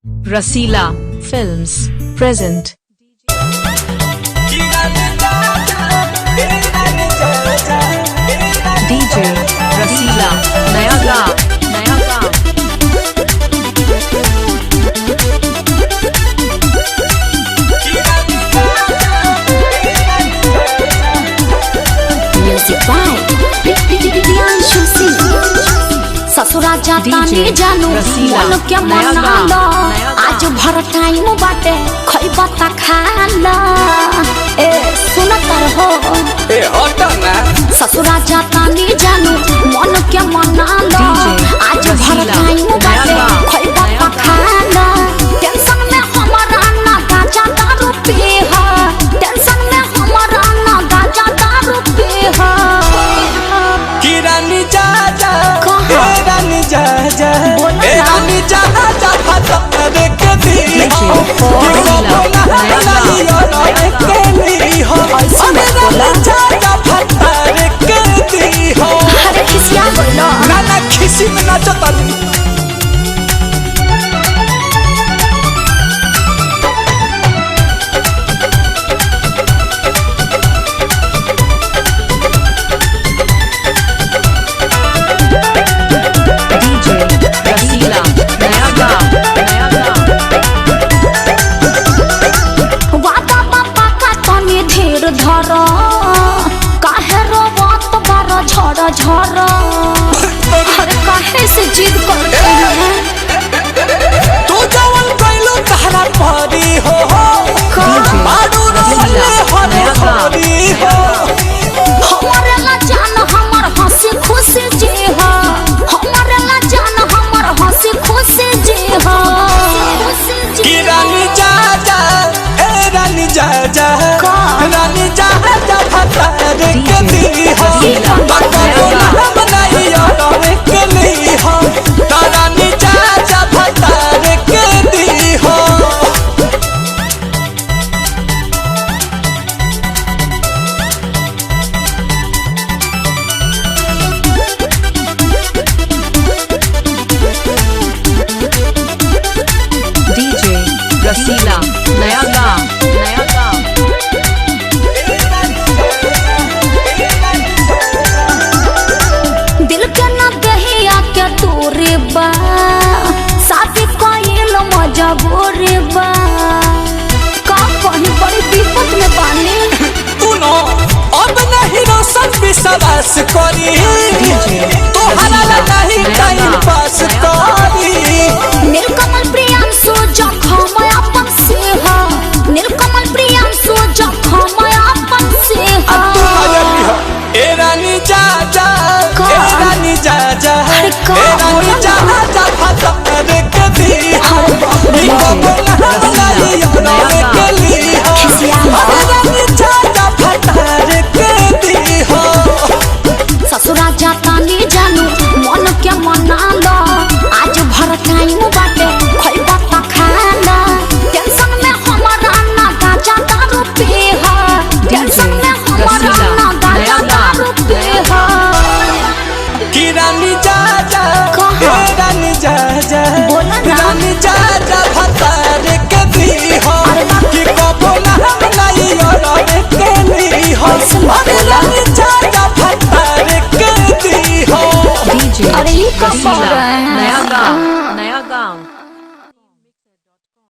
Rasila Films present. DJ Rasila Naya Gaon Naya Gaon. Music by Priyanshu Singh. ससुरा जाता DJ नी जानू रसीला, मन के नया मना गाँव, लो नया गाँव। आज भर टाइम बाटे खइबा त खा लो ए सुन तर हो ए हट ना। ससुरा जाता नी जानू मन के मना लो DJ आज भर रसीला, टाइम नया बाटे गाँव, खइबा नया त खा लो टेंशन में हमारा ना गांजा दारू पी हा टेंशन में हमारा ना गांजा दारू पी हा कि रानी जा जा। कहाँ? ए रानी जा जा। बोलो ए ना। रानी जा जा फतर के दी DJ हो रसीला, नया गाँव, नया के ली हो। ऐसे अरे मत बोला। रानी जा जा फतर के दी हो। अरे खिसिया बोलो। ना ना, खिसी में नाचो तनी। DJ Rasila Naya Gaon Naya Gaon. वादा बापा का तनी धीर धर काहे रोवत बार झर झर। अरे काहे से जिद करते हैं? तू जवन कैलो तहरा परी हो। DJ मारू रोले रसीला, हरे नया गाँव, हरी हो। हमारे ला जान हमर हंसी खुशी जी हो, हमारे ला जान हमर हंसी खुशी जी हो। कि रानी जा जा, ए रानी जा जा। का? रानी जा जा फतर के DJ दी हो। रसीला, बाबा नया को गाँव। ना बनाई और के ली हो। ता रानी जा जा फतर के दी हो। DJ Rasila Naya Gaon Naya Gaon. दिल के न दहिया के तोरे बा, साथी कोइल मजबूरी बा। का कहीं बड़ी विपत में बानी। तू नो अब नहीं रोशन विश्वास करी। DJ तोहरा ला रसीला, नहीं नया टाइम गाँव, पास नया गाँव। करी। नीलकमल प्रिया।